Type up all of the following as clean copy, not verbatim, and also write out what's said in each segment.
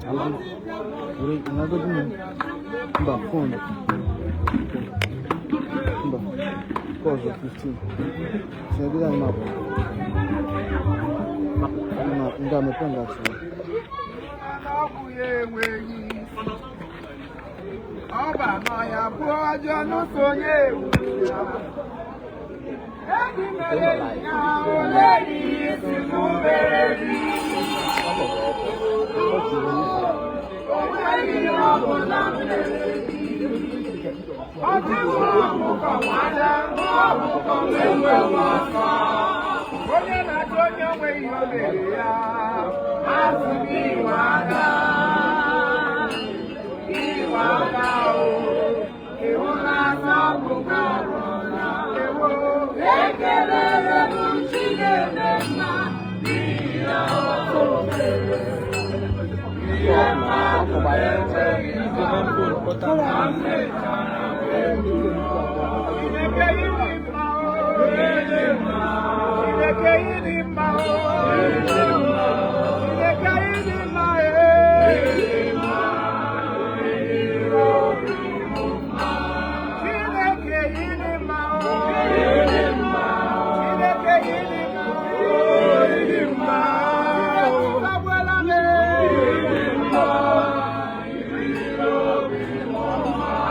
Were another m. Mba, phone. Mba, nke ọzọ 15. Tinyegide anyị map. Na nga mepe nga tụrụ. Ọgwụ ya enweghị isi. Ọba nọ ya bụ ọjọọ n'ụsọ onye ewu ya. Eji mere enyi ya ole isi n'ubere gị. O nweghị ihe ọ bụla m mere gị. Ọchị nwa ọkụkọ nwada, nwa ọkụkọ wee nwee ọsọ. Onye na-achọ onye nweghị ihe o mere ya, asị gị nwada. Iwada o, ịhụnanya ọkụkọ na ewo. Ekelere m Chineke nna n'ihi na o mere ihe mmadụ na-echeghị na m mechara wee bụrụ. Chineke ịdị mma o, Chineke ịdị mma o, Chineke ịdị mma e. Chineke ịdị mma o, Chineke ịdị mma o, ịdị mma o, agwala m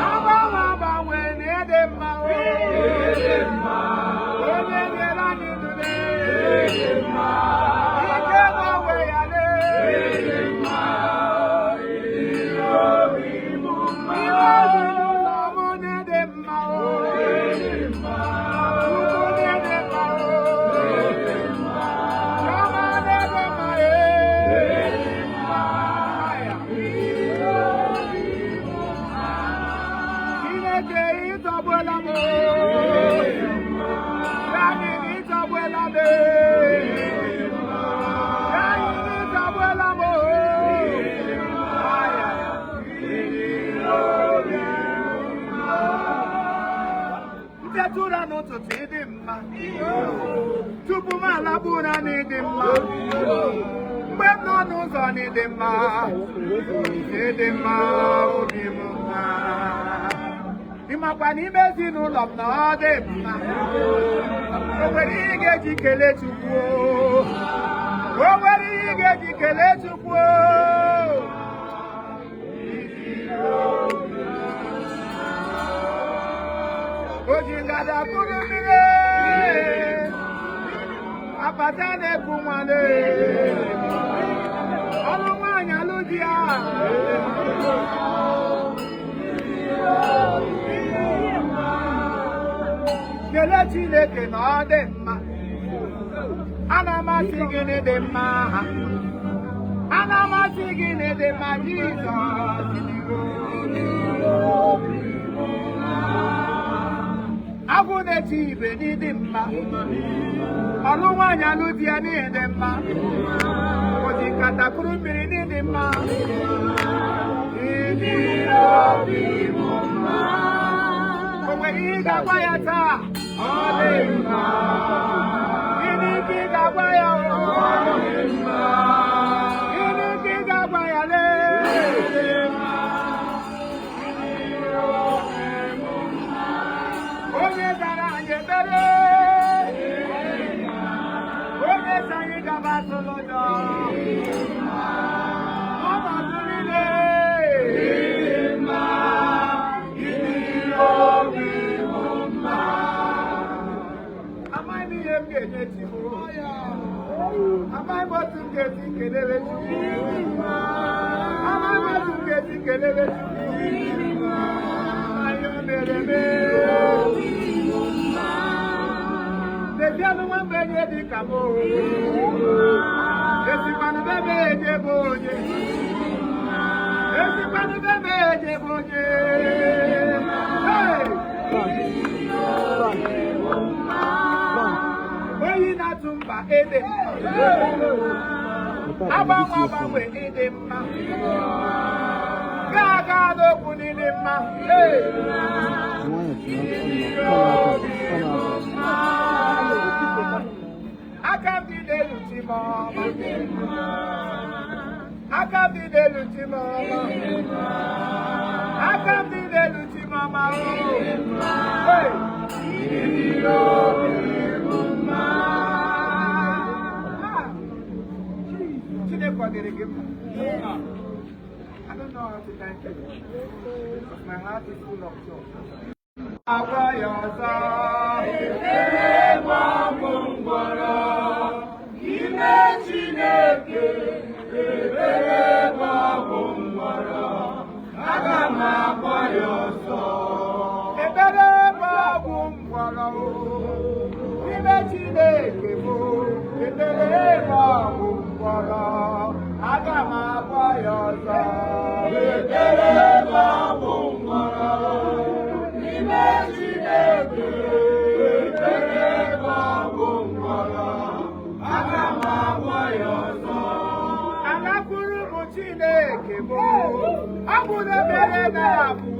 agbanwe agbanwe na ịdị mma o, onye nyere anyị ndụ na-ịdị mma, ike n'onwe ya na-ịdị mma. Ihe ezinụlọ m na-ịdị mma o, Chukwu na-ịdị mma o, Chiọma na-ịdị mma e. Chineke ịtọgbuola m o, Naanị gị ịtọgbuola m e. Naanị gị ịtọgbuola m o. Nteta ụra n'ụtụtụ ịdị mma, tupu m alakpu ụra n'ịdị mma, mgbe m nọ n'ụzọ n'ịdị mma, ịdị mma obi m mma. Ịmakwa n'ime ezinụlọ m na ọ dị mma. O nwere ihe ị ga-eji kelee Chukwu? O nwere ihe ị ga-eji kelee Chukwu? O ji ngada kụrụ mmiri, apata na-eku nwane, ọlụ nwaanyị alụ di ya. Kelee Chineke na ọ dị mma. Ana m asị gị na ịdị mma. Ana m asị gị na ịdị mma, Jizọs. Agwụ na-eche ibe n'ịdị mma. Ọlụ nwaanyị alụ di ya n'ịdị mma. O ji nkata kụrụ mmiri n'ịdị mma. Ịdị obi m mma. O nwere ihe ị ga-agwa ya taa? Ọ dị mma. Gịnị ka ị ga-agwa ya? Ọ dị mma. Gịnị ka ị ga-agwa ya lee? Onye zara anyị ekpere, onye sị anyị gaba atụla ụjọ. Ọnọdụ niile. Amaghị m ihe m ga-enye chi m. Amaghị m otu m ga-esi kelere Chukwu. Amaghị m otu m ga-esi kelere Chukwu. Anyị o mere eme. Lezianụ nwa mgbenye dị ka m o. Esikwanụ be m eje bụ onye. Esikwanụ be m eje bụ onye. Hey! Oyi na-atụ mba ịdị mma. Agbanwe agbanwe ịdị mma. Gaa gaa n'okwu n'ịdị mma. Hey! Nwayọ tinye aka n'azụ. Aka m dị n'elu chi m ọma. Aka m dị n'elu, Chimama. Aka m dị n'elu, Chimama. Hey! Ịdị n'obi m mma. Ah! Chineke, ọ dịrị gị mma. I don't know how to thank you because my heart is full of joy. Agwa ya ọzọ. Ekpere bụ ọgwụ ngwọrọ. Ime Chineke. Ekpere bụ ọgwụ ngwọrọ. Aga m agwọ ya ọzọ. Ekpere bụ ọgwụ ngwọrọ. Ime Chineke bụ ekpere bụ ọgwụ ngwọrọ. Aga m agwọ ya ọzọ. Ekpere bụ ọgwụ ngwọrọ. Ime Chineke. Ekpere bụ ọgwụ ngwọrọ. Aga m agwọ ya ọzọ. Alakwuru m Chineke bụ ọ bụ na ebere na-abụ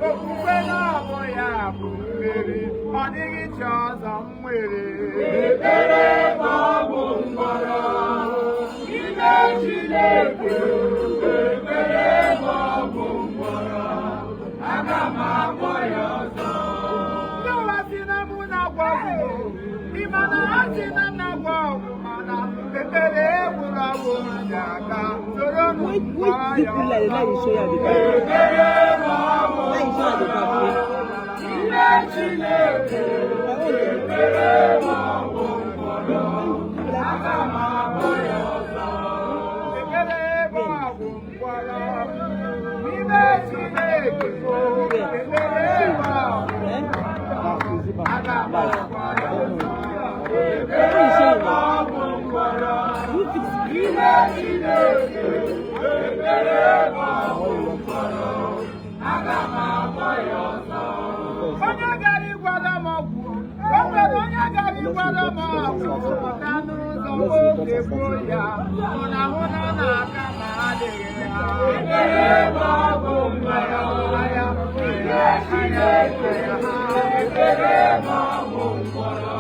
okwukwe na-abụ ya bụ mmeri, ọ dịghị chi ọzọ m nwere. Ekpere bụ ọgwụ ngwọrọ. Ime Chineke. Ekpere bụ ọgwụ ngwọrọ. Aga m agwọ ya ọzọ. Ndị ụwa si na mụ na-agwọ ọgwụ, ịma na ha si na m na-agwọ ọgwụ, mana ekpere egburu ọgwụ ji aka soro m. Wait, wait, deep like let you show you at the back. Ekpere bụ ọgwụ Let you show at the back. Ime Chineke. Ekpere bụ ọgwụ ngwọrọ. Aga m agwọ ya ọzọ. Ekpere bụ ọgwụ ngwọrọ. N'ime Chineke bụ ekpere bụ ọgwụ. Eh? Aga m agwọ ya ọzọ. Ekpere bụ ọgwụ ngwọrọ. You fix. Ime Chineke. Ekpere bụ ọgwụ ngwọrọ. Aga m agwọ ya ọzọ. Onye gara ịgwara m ọgwụ, o nwere onye gara ịgwara m ọgwụ, pụta n'ụzọ nwoke gbuo ya, hụ na hụ na ọ na-aka ma adịghị ha. Ekpere bụ ọgwụ ngwọrọ ya. Ime Chineke. Ekpere bụ ọgwụ ngwọrọ.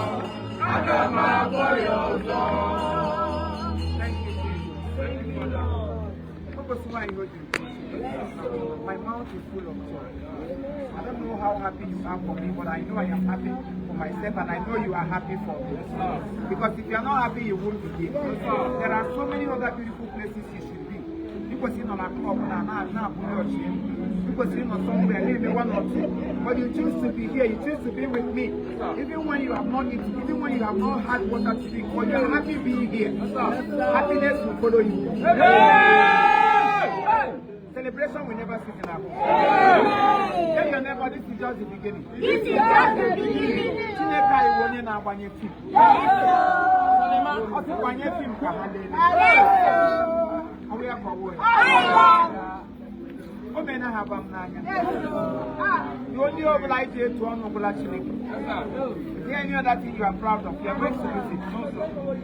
Aga m agwọ ya ọzọ. Thank you, Jesus. Thank you, Father. Purpose why you do. My mouth is full of joy. I don't know how happy you are for me, but I know I am happy for myself, and I know you are happy for me. Because if you are not happy, you won't be here. There are so many other beautiful places you should be. You could see on a club now, now, now, you could see on somewhere, maybe one or two. But you choose to be here, you choose to be with me. Even when you have not eaten, even when you have not had water to drink, but you are happy being here. Happiness will follow you. Celebration will never cease in our home. Tell your neighbor, this is just the beginning. This is just the beginning. Chineke anyị bụ onye na-agbanye film. Ọ sị gbanye film ka ha lelee. Ọ bụ ya ka ọ bụ ya. O meela ha gba m n'anya. The only ọbụla anyị ji etu ọnụ ọbụla Chineke. Is there any other thing you are proud of? You are going to lose it.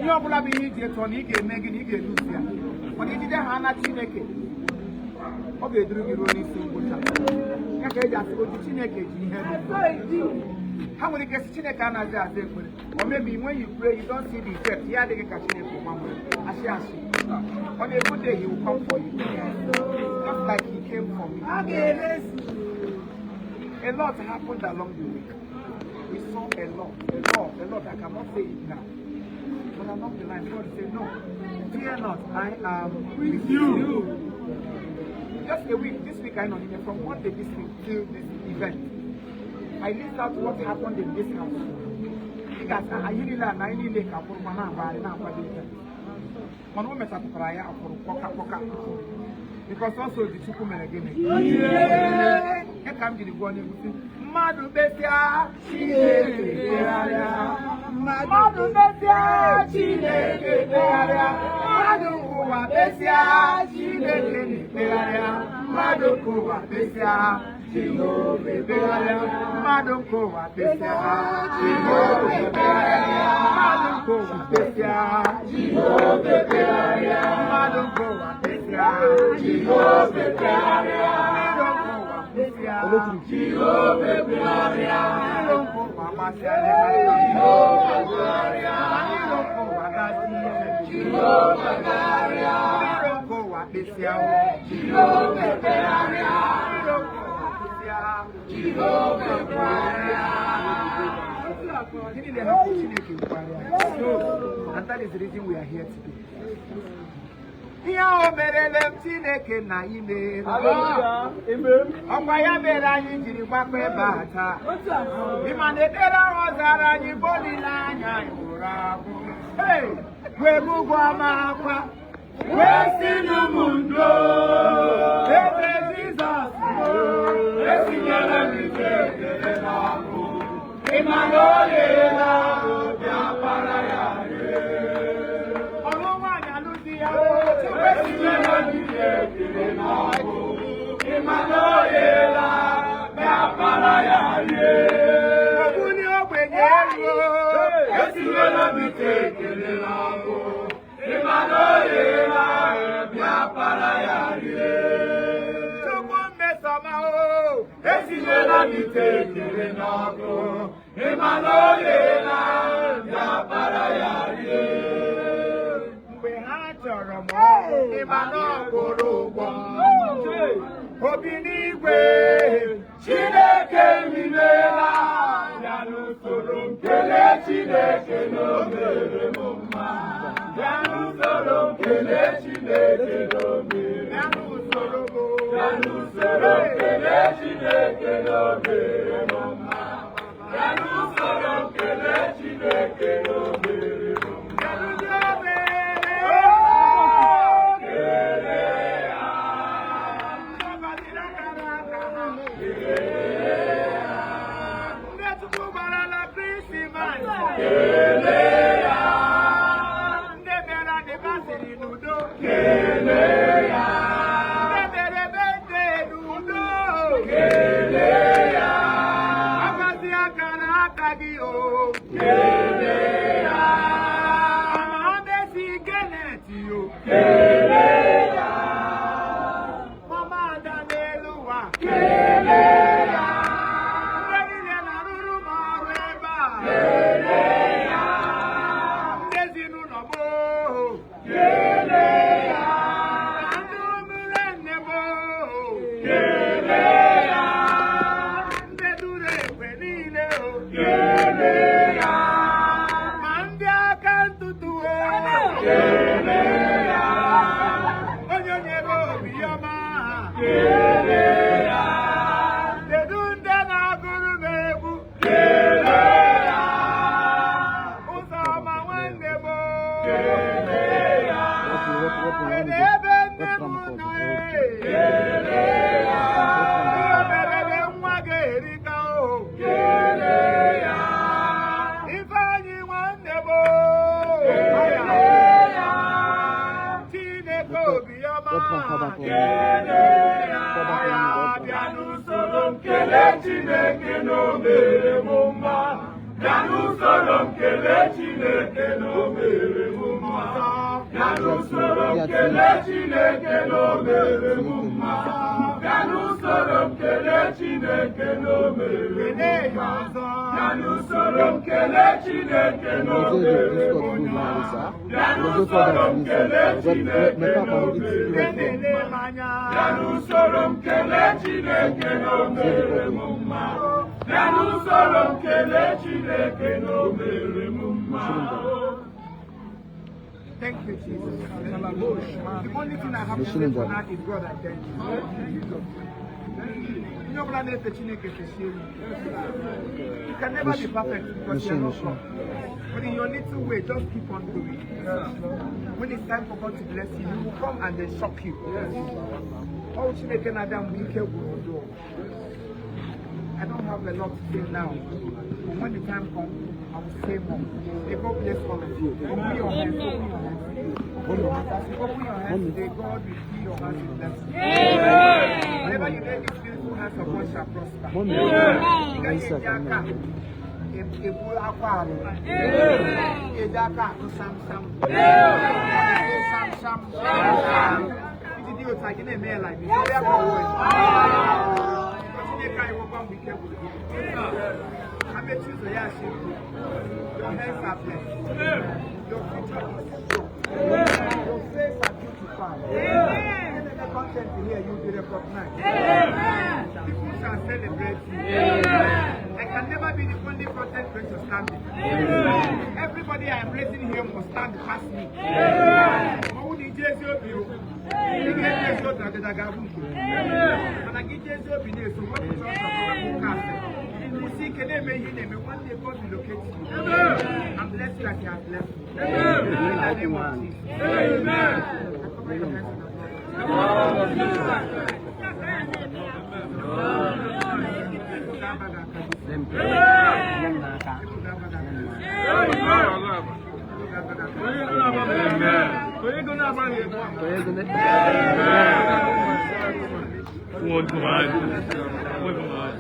Ihe ọbụla bụ ihe iji etu ọnụ, ị ga-eme gị na ị ga-eluzi ya. Mana ijide ha na Chineke, ọ ga-eduru gị ruo n'isi ngwụcha. Ya ka eji asị oji Chineke ji ihe dị. Ha nwere ike sị Chineke anaghị aza ekpere. Or maybe when you pray, you don't see the effect. Ya adịghị ka Chineke gbanwere. Asị asị. On a good day, he will come for you. Just like he came for me. A lot happened along the way. We saw a lot, a lot, a lot. I cannot say it now. But along the line, God said, "No, fear not, I am with you." Just a week, this week I know, from Monday this week till this event, I list out what happened in this house. Because anyị niile na anyị niile ka kwụrụ ma na-agbagharị na-akwado ihe. Mana o metụtara ya akwụrụ kpọka kpọka. Because also dị Chukwu mere gịnị? Ya ka m jiri gụọ n'egwu sị, mmadụ kpesịa, Chineke kpegharịa. Mmadụ kpesịa, Chineke kpegharịa. Mmadụ ụwa kpesịa, Chineke na-ekpegharịa. Mmadụ ụwa kpesịa, Jehova ekpegharịa. Mmadụ nke ụwa kpesịa, Jehova ekpegharịa. Mmadụ nke ụwa kpesịa, Jehova ekpegharịa. Mmadụ nke ụwa kpesịa, Jehova ekpegharịa. Mmadụ nke ụwa kpesịa, Jehova ekpegharịa. Mmadụ nke ụwa gbasịa, Jehova ekpegharịa. Mmadụ nke ụwa gasị ihe, Jehova ekpegharịa. Mmadụ nke ụwa kpesịa Jehova ekpegharịa. Ndị iro m ụwa kpesịa Jehova ekpegharịa. Gịnị na-ehapụ Chineke nkwagharịa? And that is the reason we are here today. Ihe ahụ merele m, Chineke na ime ọkwa ya mere anyị jiri gbakọ ebe a taa. Ịma na ekpere ahụ ọ zara anyị bụ olileanya anyị nwụrụ agwụ. Hey! Wee ụgwọ ọma akwa wee si n'ụmụ ndo. Eze Jizọs, esinyela m ike ekele n'ọkụ. Ịma na o yeela bịa para ya ọlụ nwaanyị alụzi ya. Esinyela m ike ekele n'ọkụ. Ịma na o yeela bịa para ya rie. Obuli ogbenye elu. Esinyela m ike ekele n'ọkụ. Ịma na o yeela bịa para ya rie. Chukwu mmesoma o. Esinyela m ite ekele n'ọkụ. Ịma na o yeela bịa para ya rie. Mgbe ha chọrọ m ọrụ, ịma na ọ kwụrụ ụgwọ. Obi n'igwe, Chineke imeela. Bịa n'usoro m kelee Chineke na o mere m mma. Bịa n'usoro m kelee Chineke na o mere. Bịa n'usoro m, bịa n'usoro m kelee Chineke na o mere m mma. Bịa n'usoro m kelee Chineke na o mere m mma. Kedu ndị o mere? Kelee ya. Ndị ọ gọziri akara aka ha. Kelee ya. Ndị Chukwu gbarala Krismas. Kelee ya. Ndị bịara anniversary n'udo. Kelee ya. Ndị mere birthday n'udo. Kelee ya. Agọzi akara aka gị o. Kelee ya. Amabesi Kenneth o. Kelee ya. Mama Ada n'elu ụwa. Kelee ya. Ndị niile na-arụrụ m ọrụ ebe a. Kelee ya. Ndị ezinụlọ m o. Kelee ya. Na ndị ụmụnne nne m o. Kelee ya. Ndị duru ekwe niile o. Kelee ya. Ma ndị aka ntụtụ o. Kelee ya. Onye nyere obi ọma. Kelee ya. Kedu ndị na-agụrụ m egwu? Kelee ya. Ụzọma nwanne m o. Kelee ya. Kedu ebe nne m nọ e? Kelee ya. Ihe merere nwa ga-erika o. Kelee ya. Ifeanyị nwanne m o. Kelee ya. Chineke obiọma. Kelee ya. Bịa n'usoro m kelee Chineke na o mere m mma. Bịa n'usoro m kelee Chineke na o mere m mma. Bịa n'usoro m kelee Chineke na o mere m mma. Bịa n'usoro m kelee Chineke na o mere m mma. Bịa n'usoro m kelee Chineke na o mere m mma. Bịa n'usoro m kelee Chineke na o mere m mma. Bịa n'usoro m kelee Chineke na o mere m mma. Bịa n'usoro m kelee Chineke na o mere m mma. Thank you, Jesus. The only thing I have to say for now is God, I thank you. Onye ọbụla na-efe Chineke fesie elu. You can never be perfect because you are not God. But in your little way, just keep on doing. When it's time for God to bless you, He will come and then shock you. Oh, Chineke na-abịa mgbe ike gwụrụ ọdụ. I don't have a lot to say now. But when the time comes, I will say more. May God bless all of you. Open your hands, open your hands. Open your hands. As you open your hands today, God will fill your hands with blessings. Whenever you lay these beautiful hands upon shall prosper. Ị gaghị eji aka ebu akwa arụ. Eji aka akụ sam sam. Sam sam. Iji dị otu a gị na-eme ya like this. Ọ ya ka ọ wee. Chineke anyị nwekwa mgbe ike gwụrụ gị. Amechi ụzọ ya asị Your hands are blessed. Your future is sure. Your face are beautified. recognized. Amen. People shall celebrate you. Amen. I can never be the only content creator standing. Amen. Everybody I am raising here must stand past me. Amen. One day God will locate you. Amen. And bless you like He has blessed you. Amen. In the name of Jesus. Amen. I cover your hands with the blood.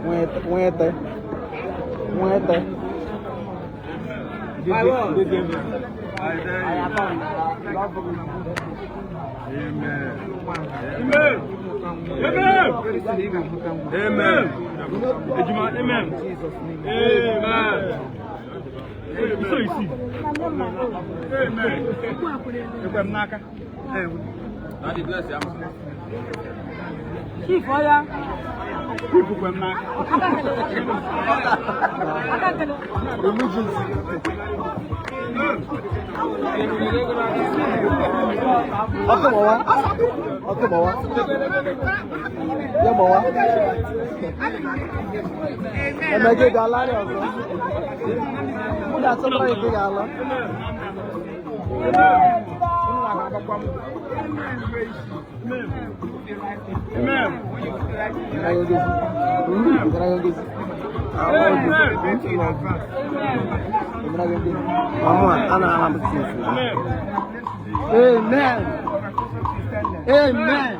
Muévete. Muévete. Amen. Amen. Amen. Amen. Amen. So you see. Amen. Daddy bless you. Chief, oya. Amen. Amen. Amen.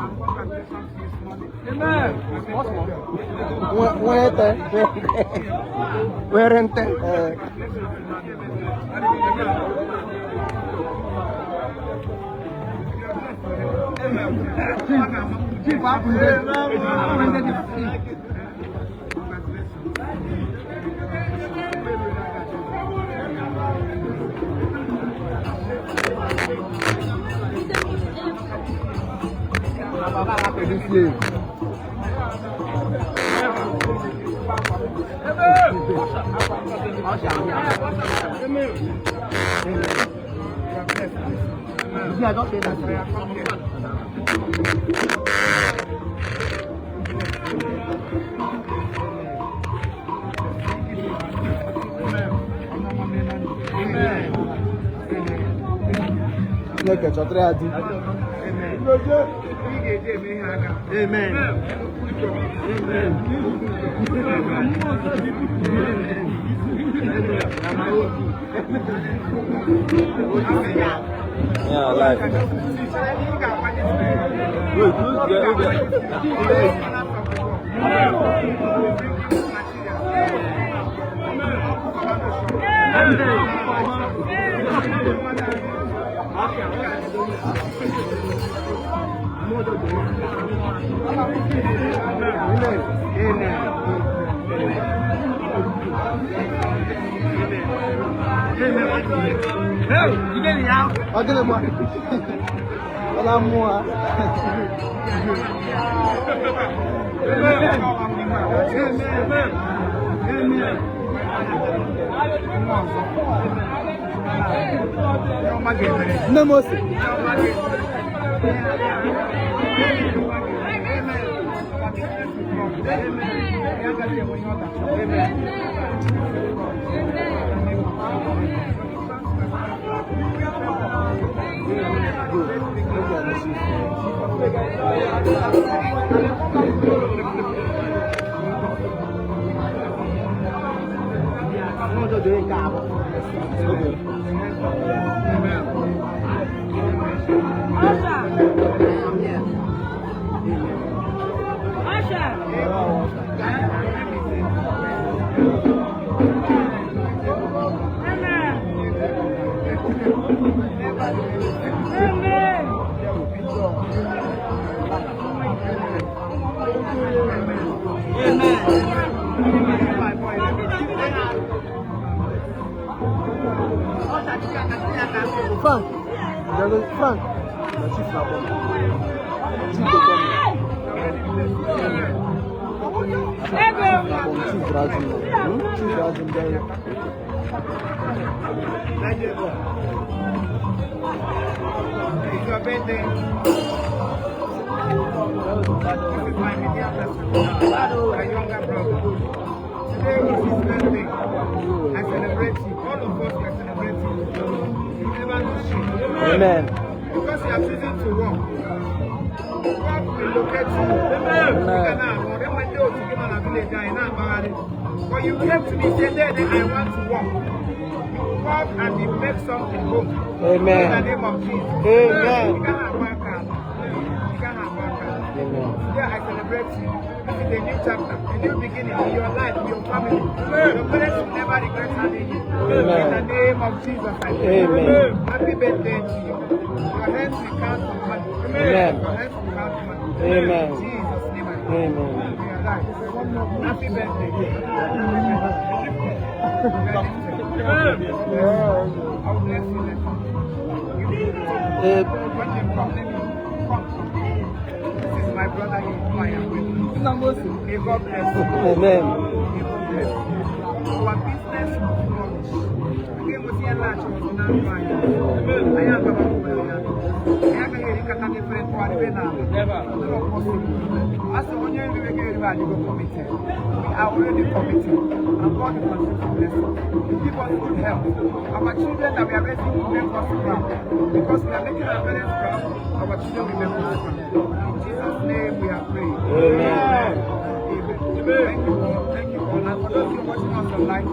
Amen. Muérete. Amen. Yeah, life. Amen. There will be joy. Amen. Frank, Frank, na chief na come. Chief go come. Na come chief drag him. Chief drag him there. It's your birthday. This is my media person, my younger brother. Today is his birthday. I celebrate you. All of us are celebrating you. You never know shame. Amen. Because you are choosing to work. God will locate you. Amen. But you came to me say, Daddy, I want to work. You work and you make something home. Amen. In the name of Jesus. Amen. You can't have one car. You can't have one car. Amen. Today I celebrate you. This is a new chapter, a new beginning in your life, in your family. Your parents will never regret having you. Amen. In the name of Jesus, I pray. Amen. Happy birthday to you. Your hands will count for money. Amen. Your hands will count for money. Amen. In Jesus' name I pray. Amen. You are alive. Happy birthday. I will bless you later. When you come, let me come. This is my brother who I am with. May God bless you. Amen. May God bless you. Our business will flourish. Again, we see a large one. I am Baba. I am different. Never. Not possible. As the only way we go committed. We are already committed. And God will continue to bless us. He give us good health. Our children that we are raising will make us proud. Because we are making our parents proud, our children will make us proud. In Jesus' name we are praying. Amen. Amen. Thank you all. Thank you all. And for those of you watching us online,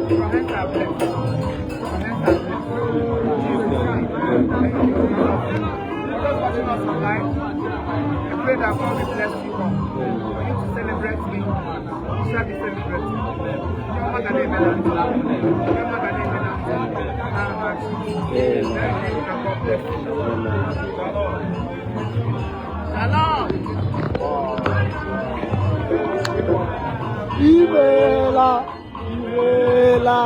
your hands are blessed. Your hands are blessed. Jesus Christ. Thank you. For those watching us online, I pray that God will bless you all. For you to celebrate me, you shall be celebrated. God bless you. Shalom. Imela, Imela.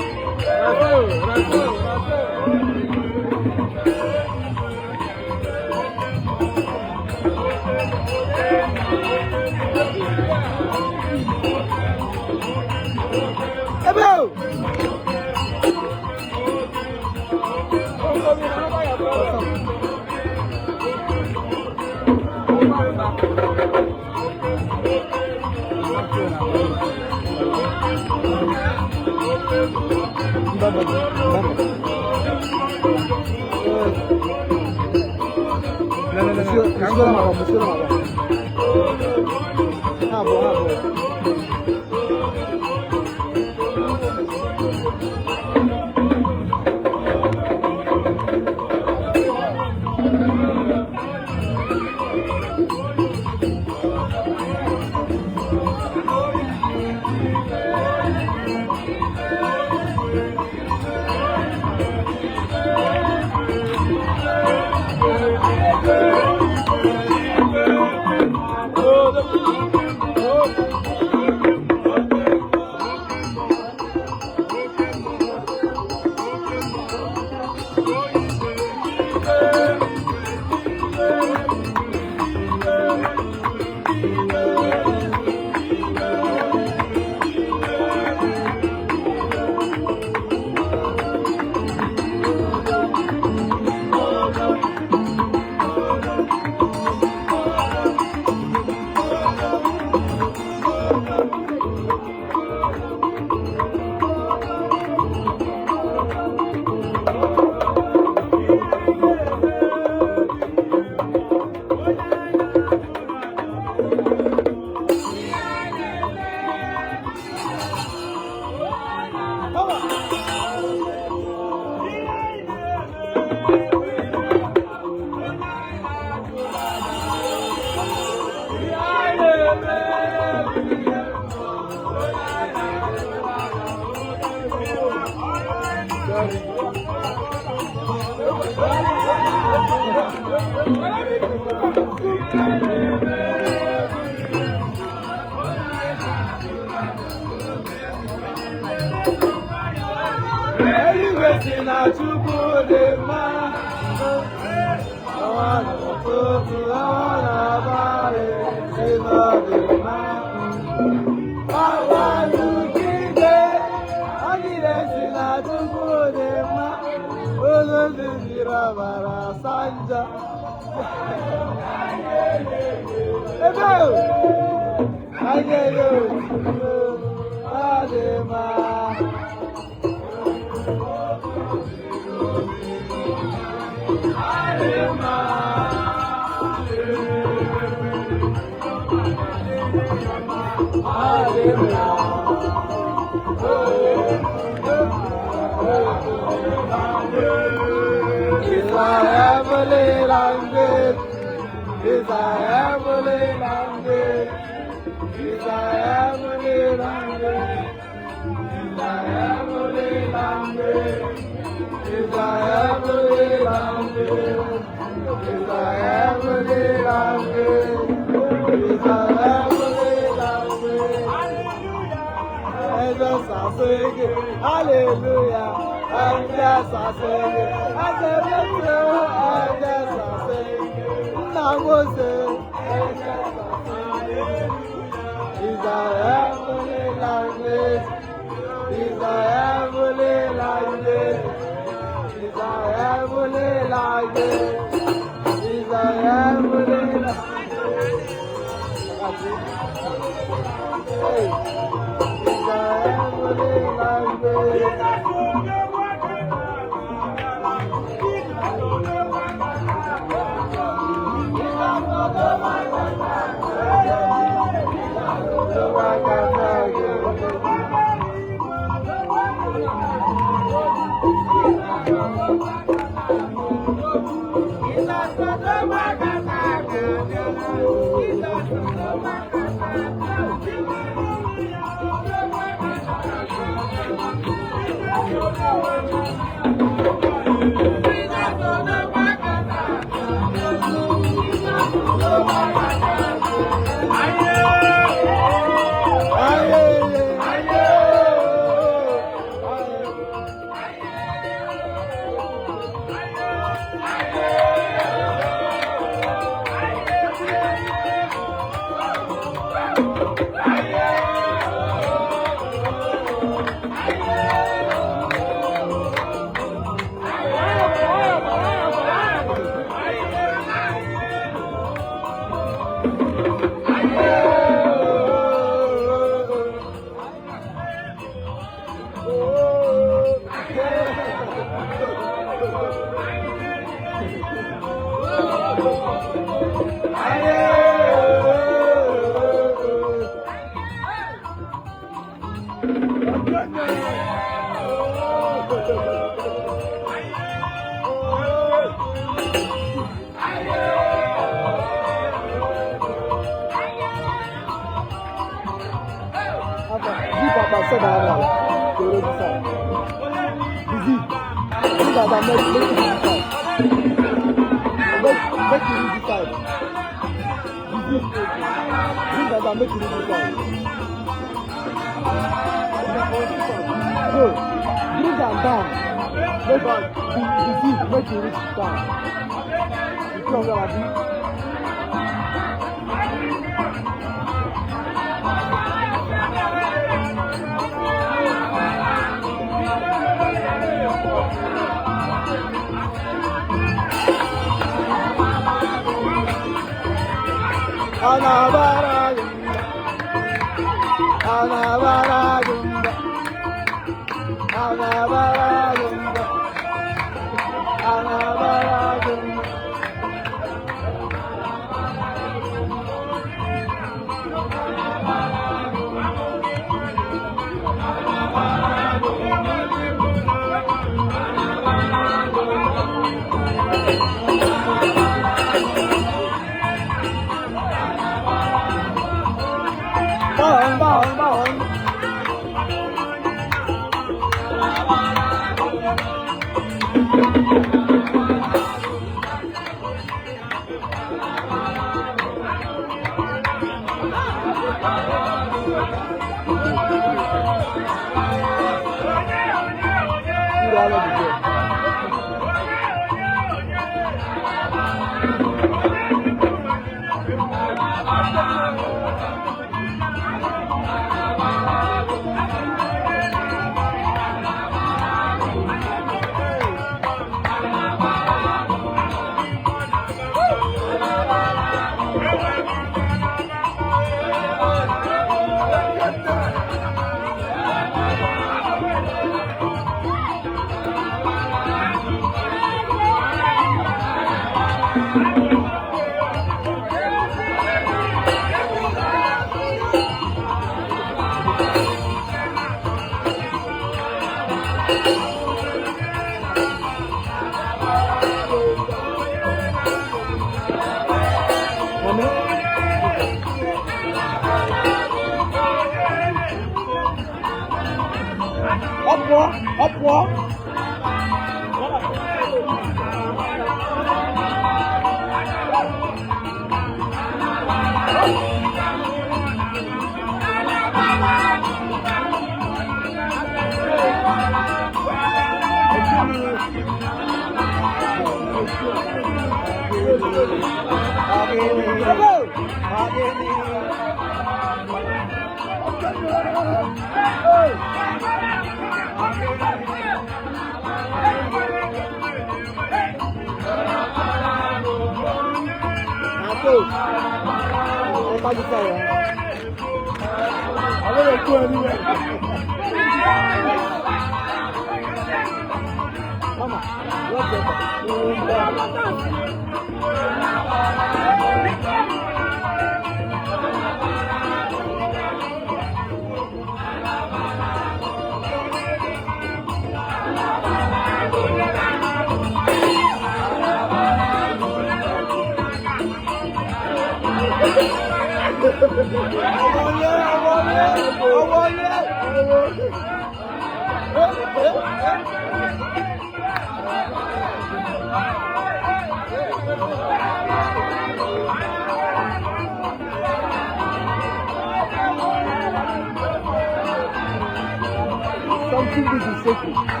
Something big is shaking.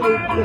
Hey!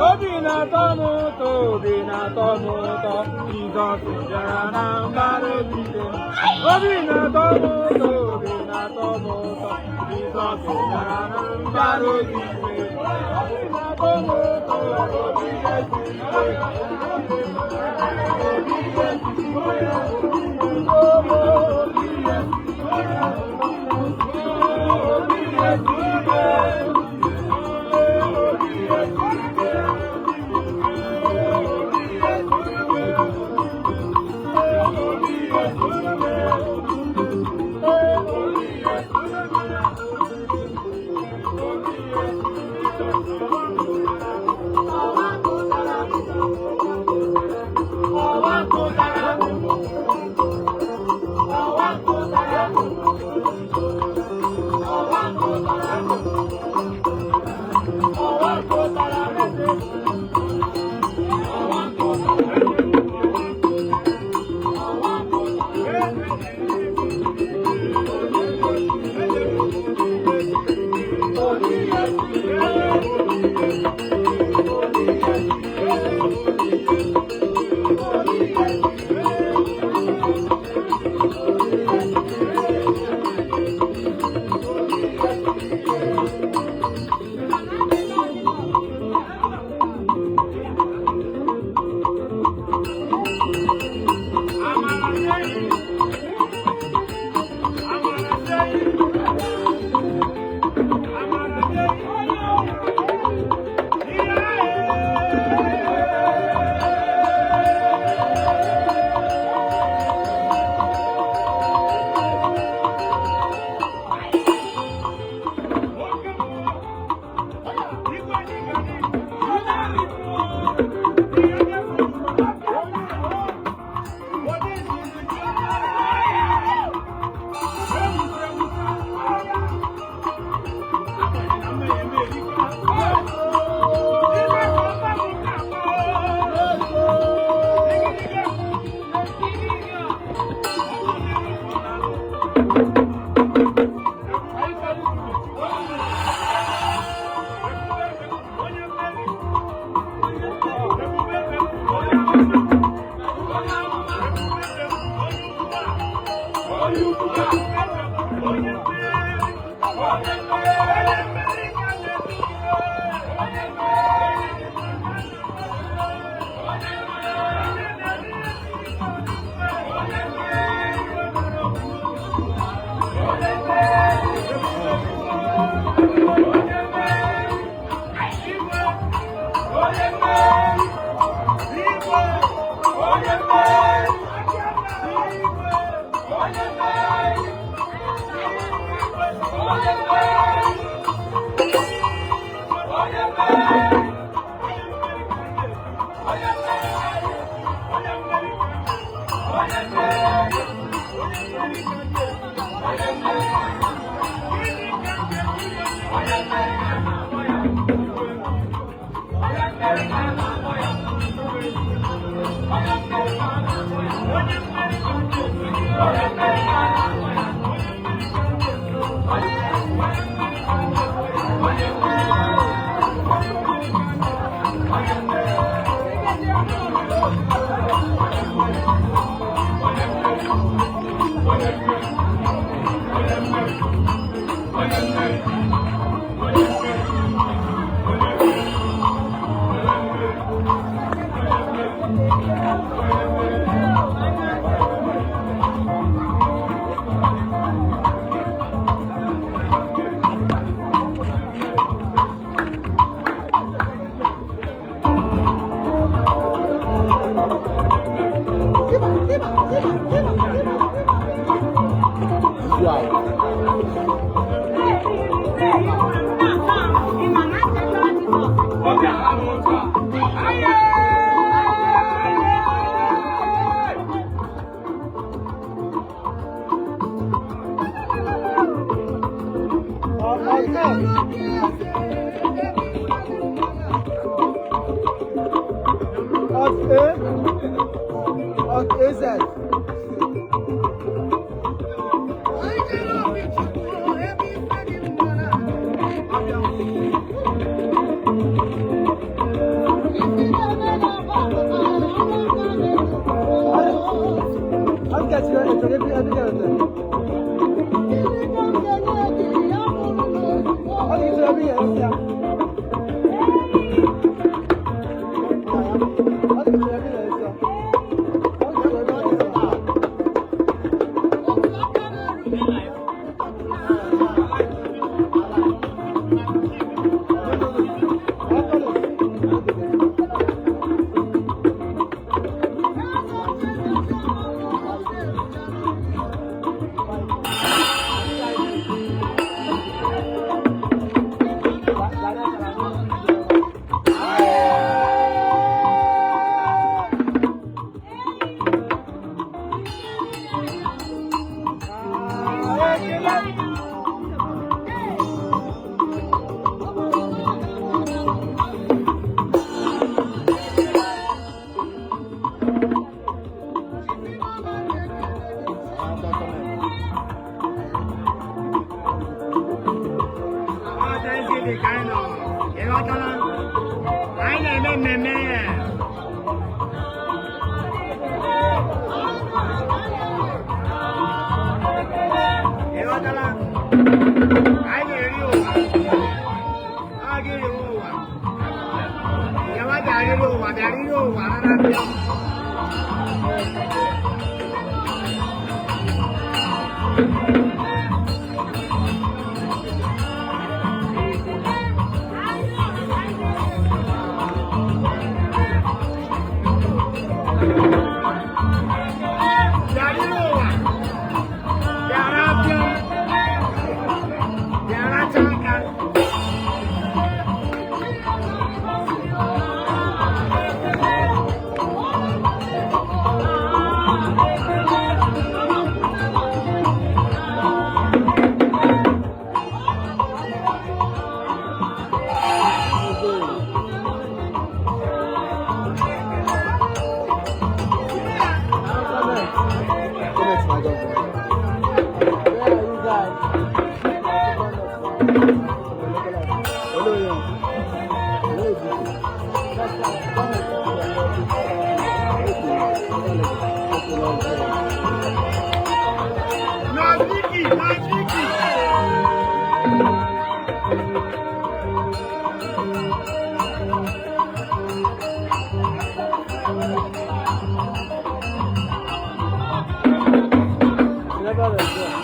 Obi na-atọ m ụtọ, obi na-atọ m ụtọ, Jizọs bịara na mbara ogige. Obi na-atọ m ụtọ, obi na-atọ m ụtọ, Jizọs bịara na mbara ogige. Obi na-atọ m ụtọ, obi Thank you. Thank you. Never let go.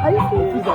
Are you serious?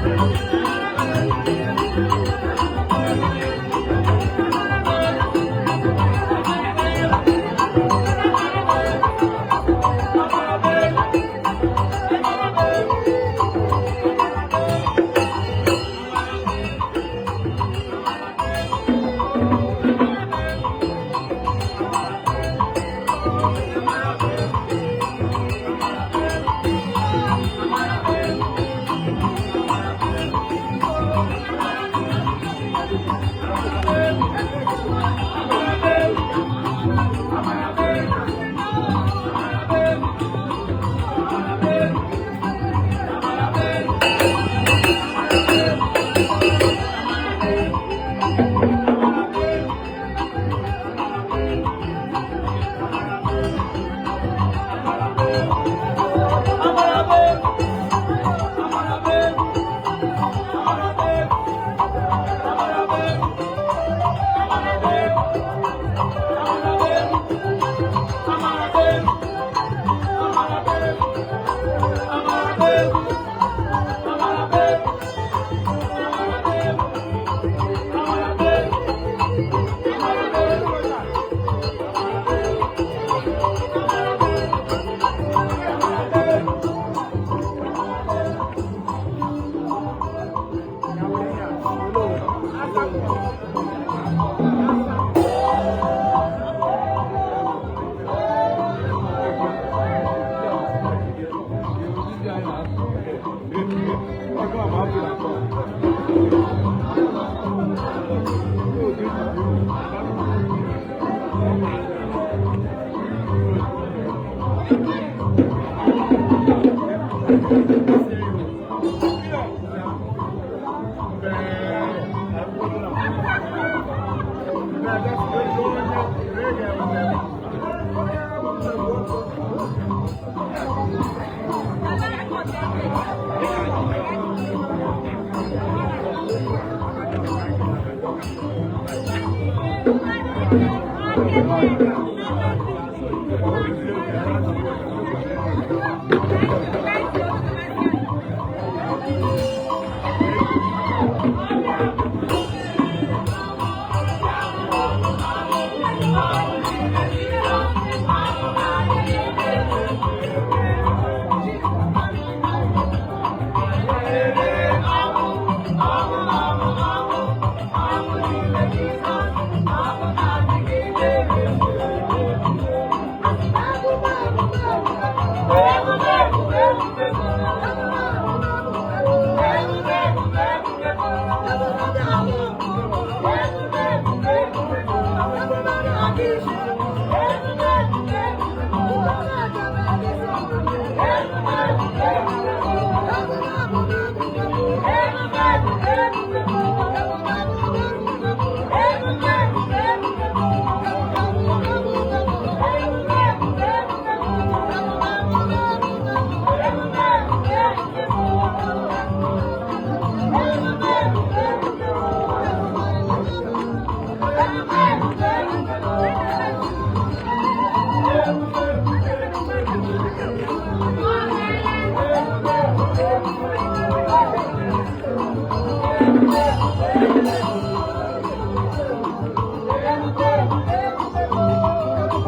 Thank you.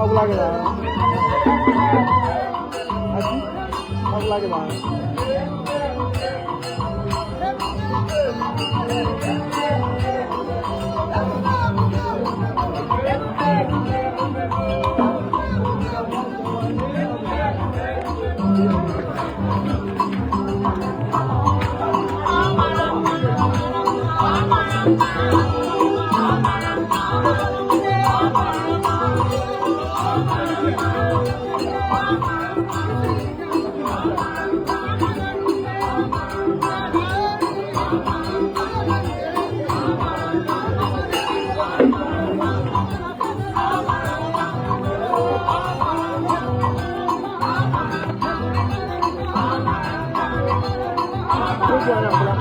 Ọ bụla gị na ọ bụla gị na. Oge anya ọbụla.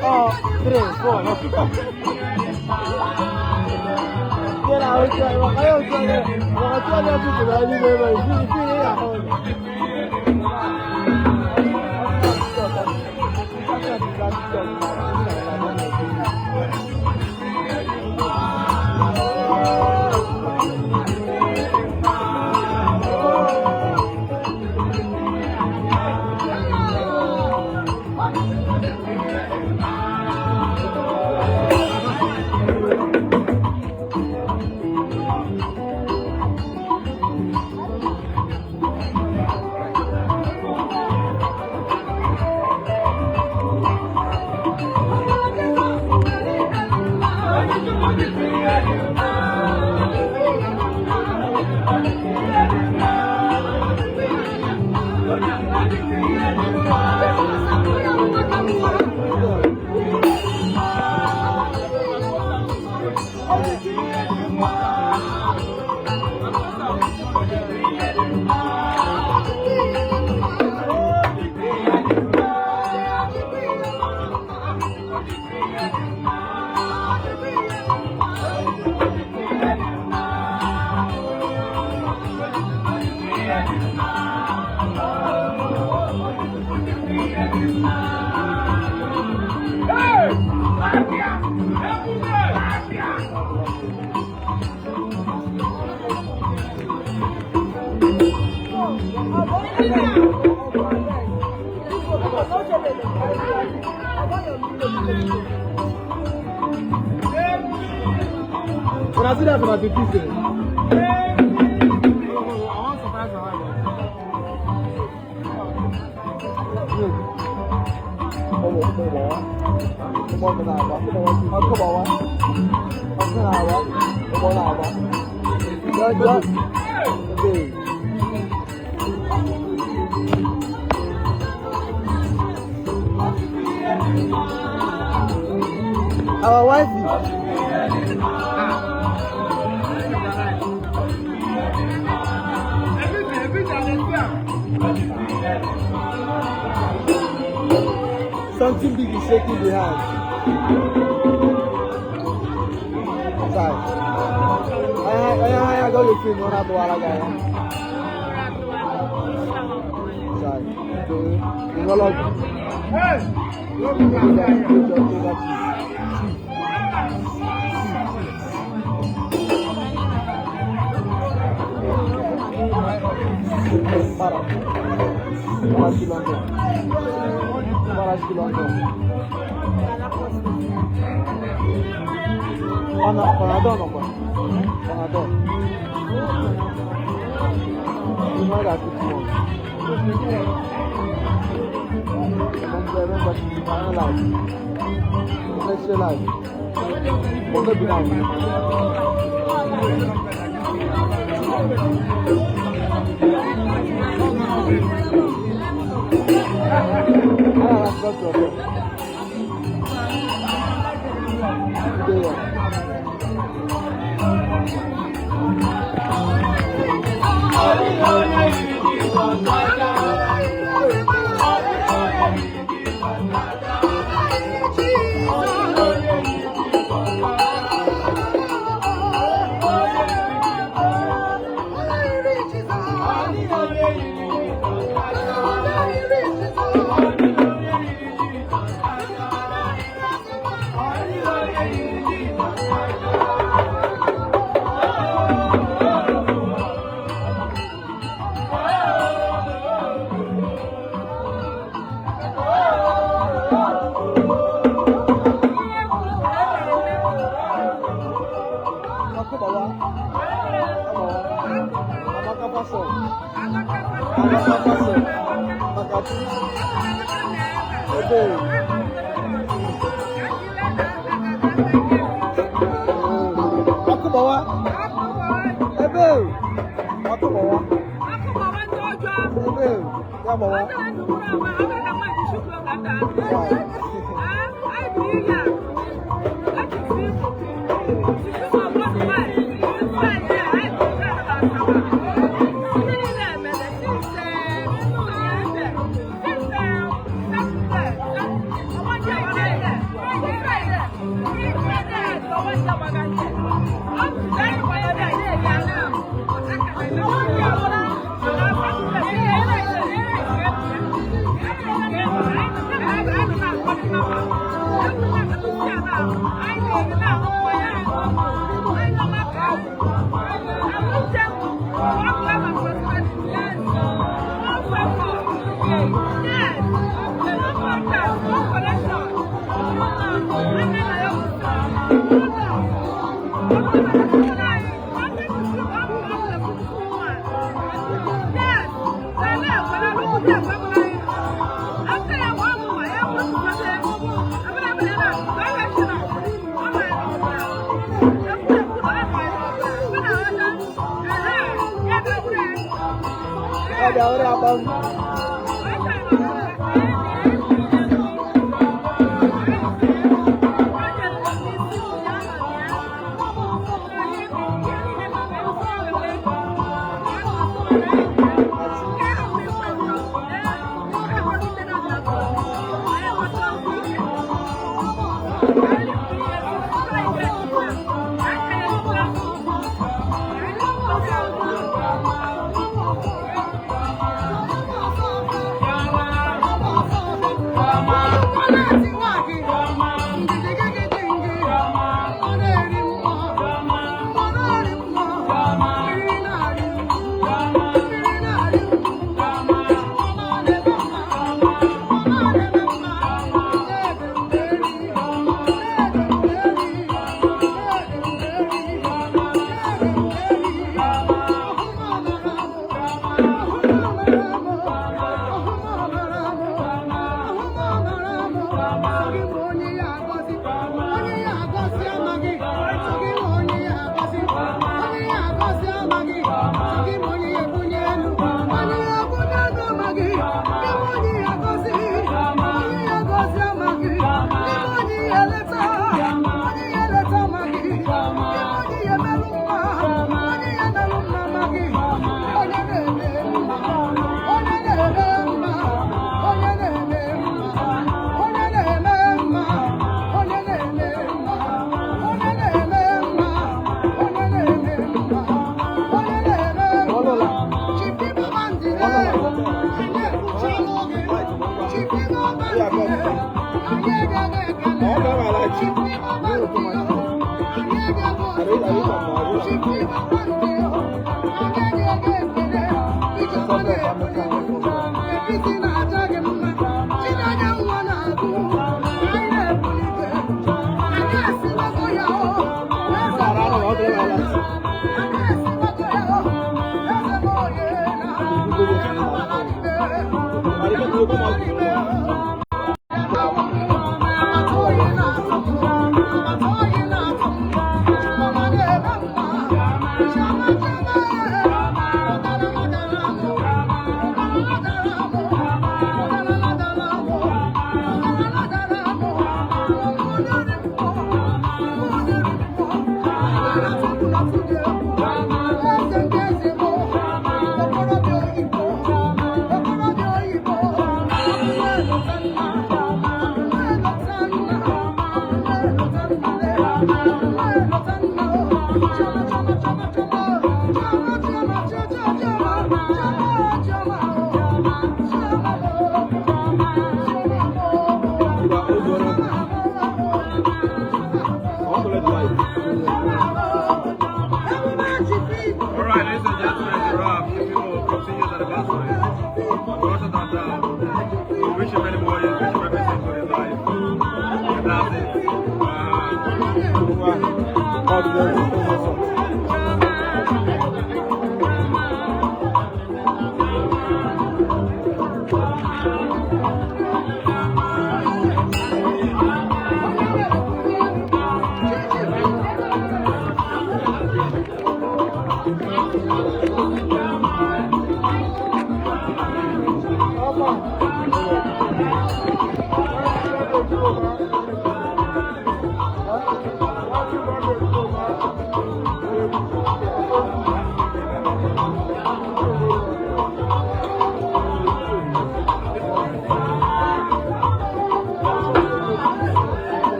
Oh, 3, 4. Brazil for the pieces. I want surprise my wife. Our wife. Something big is shaking the house. Sorry. I got your film. Not the guy. Sorry. You know, Panadol nọkwa. Panadol. You know that it's one. Let's say life. What be now?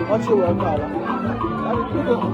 Wọ́n ṣe wọ́n kàlà. Thank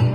you.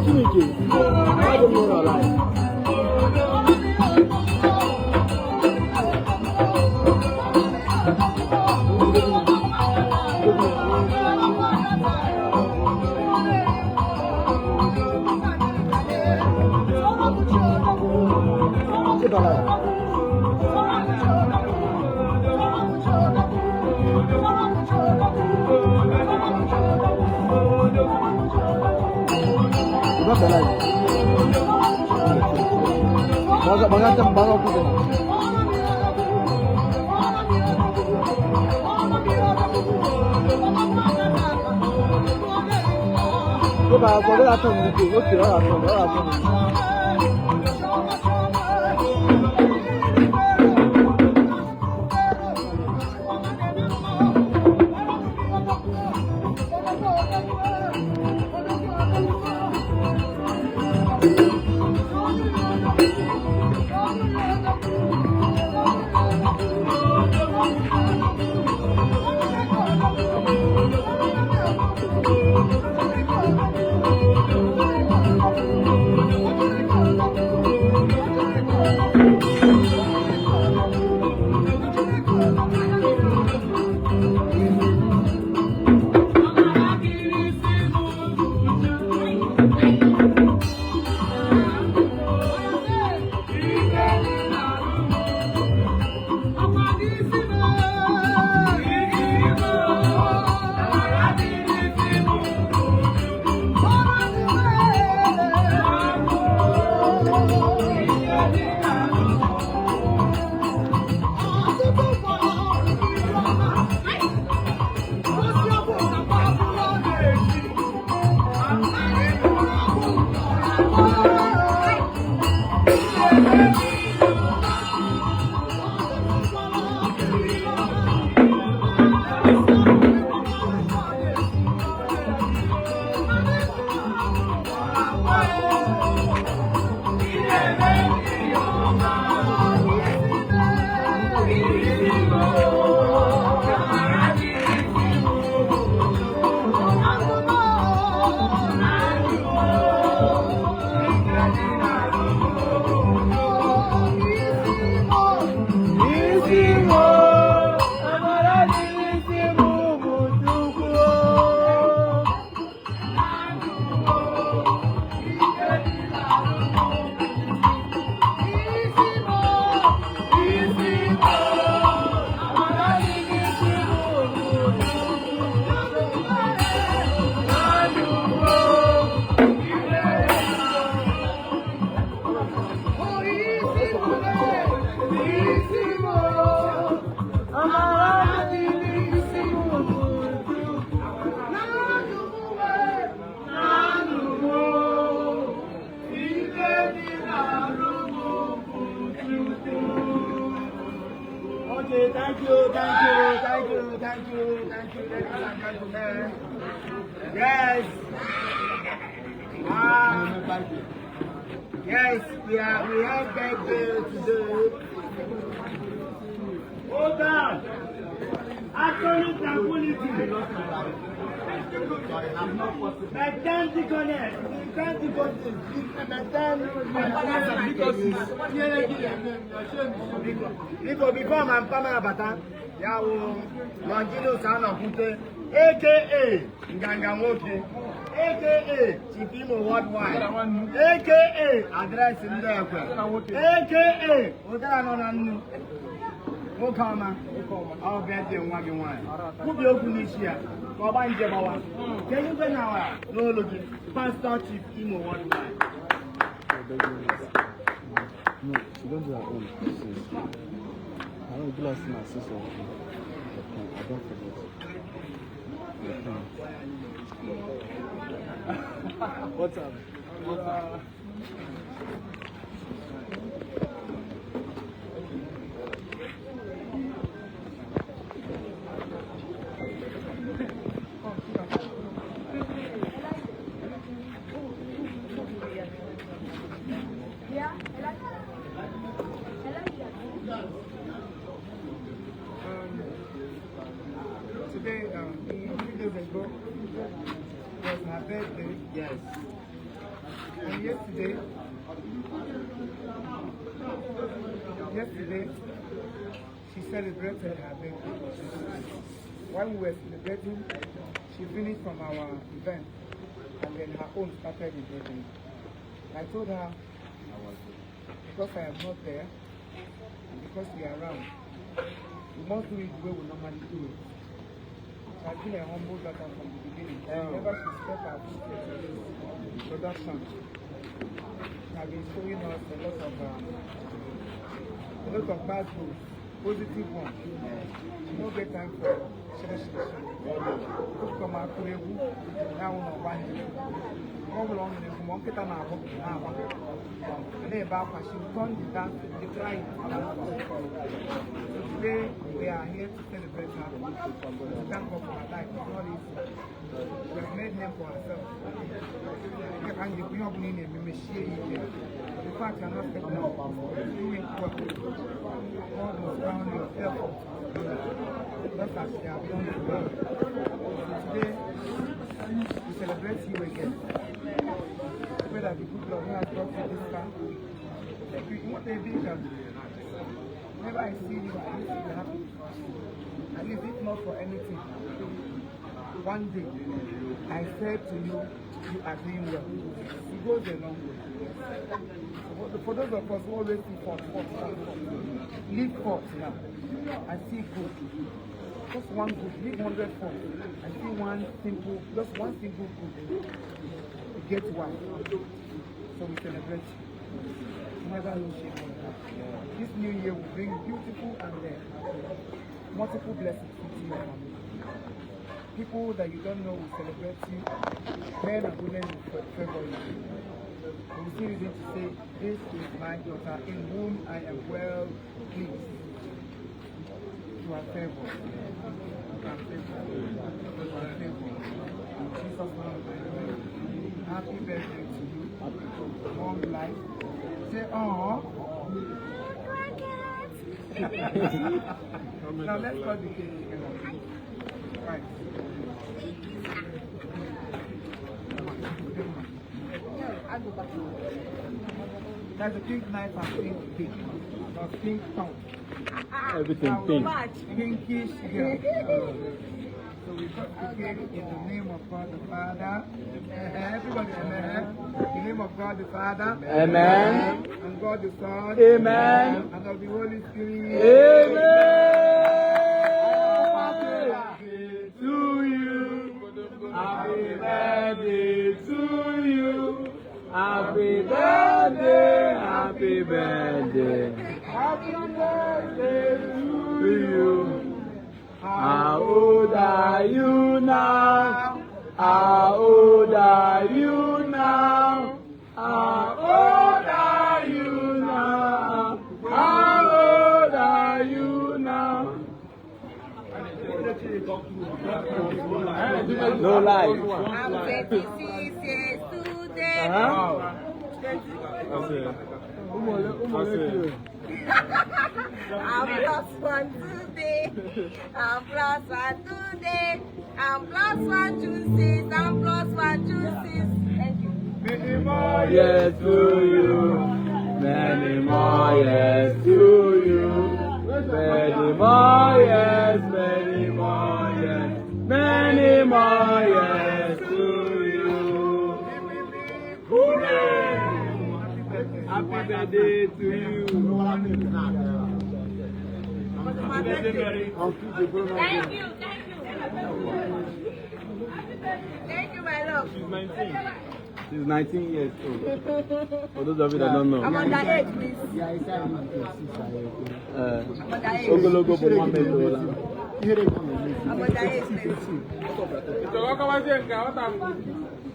Chineke, I don't know alive. Keep alive. You back alive. Baga baga tam baga ku dena. Go ba go ba atom ni ko okay ora atom ora atom. Okay, thank you, thank you, thank you, thank you, thank you, ladies and gentlemen. Yes. Yes, we have birthday today. Hold on. Absolute tranquility. Maintain the connect. Maintain the maintain. Biko before my pama abata, ya wo Longinus Anokwute, aka Nganga Nwoke, aka Chief Imo Worldwide, aka Address Ndị Ekwe, aka Ụdara nọ na nnu. Nwoke ọma, ọ birthday nwa gị nwaanyị. Kwubie okwu n'isi ya ka ọgba nje gbawa. Ka eluigwe na ụwa n'olu gị, Pastor Chief Imo Worldwide. No, she don't do her own since. I don't do last my sister. I don't forget. What's up? What's up? Today, a few days ago, was my birthday. Yes. And yesterday, she celebrated her birthday. While we were celebrating, she finished from our event, and then her own started immediately. I told her, because I am not there, and because we are around, we must do it the way we normally do it. She has been a humble daughter from the beginning. Whenever she stepped her foot into this production, she has been showing us a lot of bad news, positive ones. She no get time for shiri shiri shiri. Come out to egwu na ụlọ ọgbanje. Ọ bụla ọ nụrụ egwu ma nkịta na-agbọ na-agba. Na-ebe akwa, she will turn the dance, the crying. So today we are here to celebrate her. To thank God for her life. It's not easy. She has made name for herself. And the fact you are not stepping up, doing well. God will crown your effort. Just as she has done to her. So today, we celebrate you again. Pray that the good Lord who has brought you this far, take you in what a vision. Whenever I see you, I used to be happy. At least if not for anything. One day, I said to you, you are doing well. It goes a long way. So for those of us who always see fault, fault, fault, fault, leave fault now and see good. Just one good, leave 100 fault and see one simple, just one simple good. You get one. So we celebrate you. Never lose shame on you. This new year will bring beautiful and multiple blessings into your family. People that you don't know will celebrate you. Men and women will favor you. You will see reason to say, this is my daughter in whom I am well pleased. You are favored. You are favored. You are favored. In Jesus' name, happy birthday to you. Long life. Say, oh. Now let's cut the cake together. Right. There's a pink knife and pink cake. Or pink tongue. Everything pink. Pinkish girl. So we cut the cake in the name of God the Father. Everybody, amen. In the name of God the Father. Amen. And God the Son. Amen. And of the Holy Spirit. Amen. To you. Happy birthday to you. Happy birthday, happy birthday. Happy birthday to you. How old are you now? How old are you now? How old are you now? How old are you now? No lie. I'm 26 years today. I'm plus one today. I'm plus one today. I'm plus 1 June 6. I'm plus 1 June 6. Thank you. Many more years to you. Many more years to you. Many more years, many more years, many more years to you. Hooray! Happy birthday to you. my birthday. Thank you, thank you. Thank you, my love. She's 19. She's 19 years old. For those of you that don't know. I'm underage, please. I'm underage. Ogologo bụ nwa metola. I'm underage, please.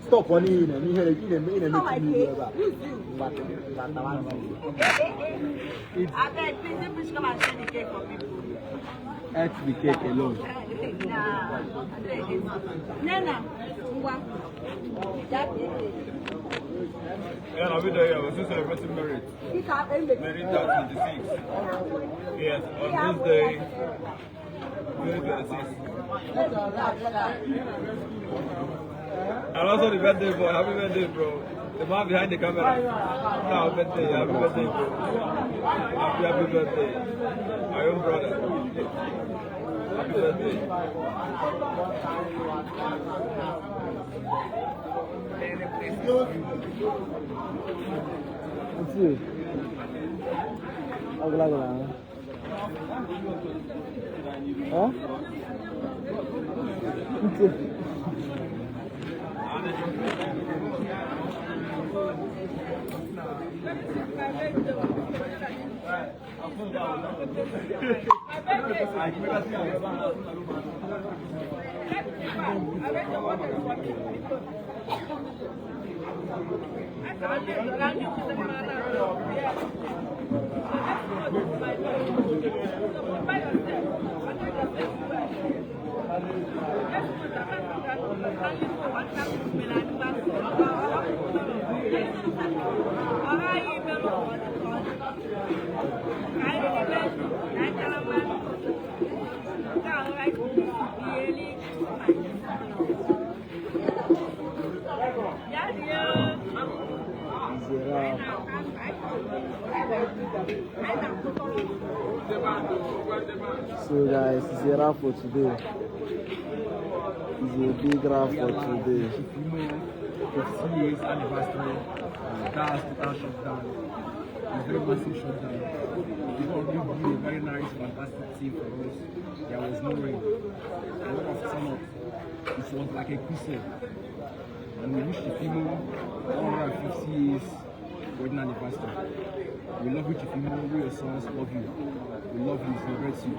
Stop on ihe na ihe ị na-eme ị Oh, my na-eme cake. ebe a. Who's you? I beg, please, you please come and share the cake for people. Eat the cake alone. Nah, I don't eat. Nena, ngwa. That cake. Yeah, I'll be there. Yeah, we're still celebrating marriage. Marriage at 26. Yes, on this day, 2026. And also the birthday boy. Happy birthday, bro. The man behind the camera. Now, birthday. Happy birthday, bro. Happy, happy birthday. My own brother. Happy birthday. Auntie, ogologo na ahụ. Huh? Ntị. Zero. So guys, it's a wrap for today. It's a big wrap for today. 50 years anniversary. That's total shutdown. It's very massive shutdown. It got really a very nice, fantastic team for us. There was no rain. A lot of turn up. It was like a crusade. And we wish Chief Imo 150 years wedding anniversary. We love you, Chief Imo. We your sons love you. We love you, celebrate you.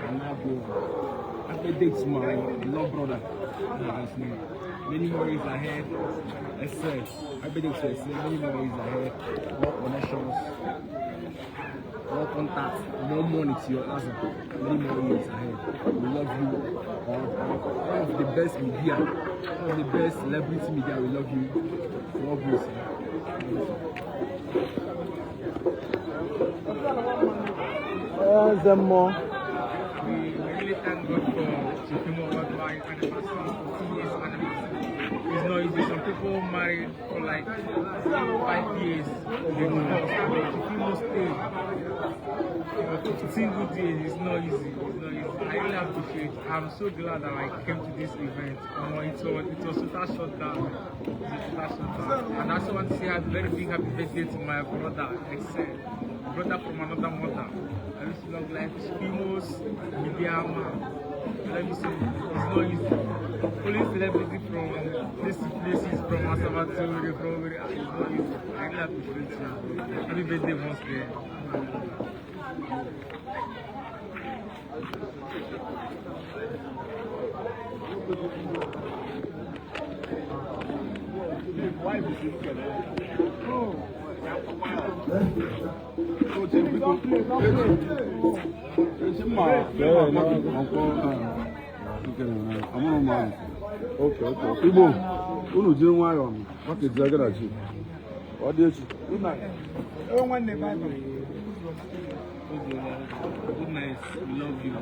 And now go. Happy birthday to my beloved brother. His name. Many more years ahead. Let's say, happy birthday to Ese. Many more years ahead. More connections, more contacts, more money to your answer. Many more years ahead. We love you. One of the best media, one of the best celebrity media. We love you. Love you, sir. Eze mmụọ. We really thank God for Chief Imo Worldwide anniversary, 14 years anniversary. It's not easy. Some people married for like 5 years, they divorce, but Chief Imo stayed for 15 good years. It's not easy. It's not easy. I really appreciate it. I'm so glad that I came to this event. It was total shutdown. It was a total shutdown. And I also want to say a very big happy birthday to my brother, Excel. Brother from another mother. I wish you long life. Imo's media man. Let me say, it's not easy. Following celebrity from place to places, from Asaba to Owerri, from Owerri, it's not easy. I really appreciate you. Happy birthday once again. Igbo, unu jiri nwayọọ maka ejiri agarachi. Ọ dị echi. Good night. We love you.